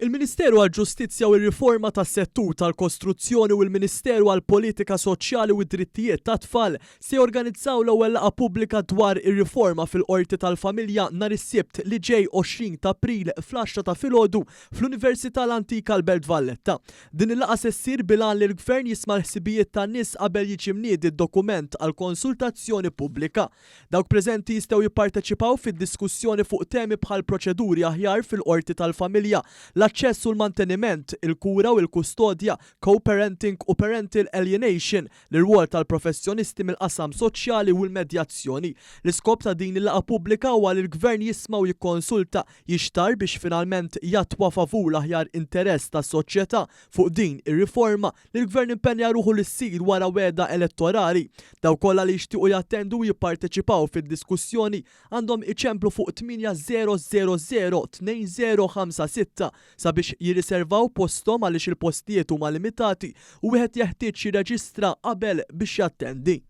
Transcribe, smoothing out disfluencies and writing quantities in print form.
Il-Ministeru għall-Ġustizzja u r-Riforma tas-Settur tal-Kostruzzjoni u l-Ministeru għall-Politika Soċjali u d-Drittijiet tat-Tfal se jorganizzaw l-ewwel laqgħa pubblika dwar ir-riforma fil-Qorti tal-Familja nhar is-Sibt li ġej 20 ta' April fl-għaxra ta' filgħodu fl-Università l-Antika l-Belt Valletta. Din il-laqgħa se ssir bil-għan li l-Gvern jisma' l-ħsibijiet tan-nies qabel jiġi mniedi d-dokument għall-konsultazzjoni pubblika. Dawk preżenti jistgħu jipparteċipaw fid-diskussjoni fuq temi bħal proċeduri aħjar fil-qorti tal-familja, l-aċċess u l-manteniment, il-kura u l-kustodja, co-parenting u parental alienation, l-irwol tal-professjonisti mill-qasam soċjali u l-medjazzjoni. L-iskop ta' din il-laqgħa pubblika huwa li l-Gvern jisma' u jikkonsulta, jixtarr biex finalment jattwa favur l-aħjar interess tas-soċjetà fuq din ir-riforma li l-Gvern impenja ruħu li ssir wara wegħda elettorali. Dawk kollha li jixtiequ jattendu u jipparteċipaw fid-diskussjoni għandhom iċemplu fuq 8000 2056 sabiex jirriservaw posthom għaliex il-postijiet huma limitati u wieħed jeħtieġ jirreġistra qabel biex jattendi.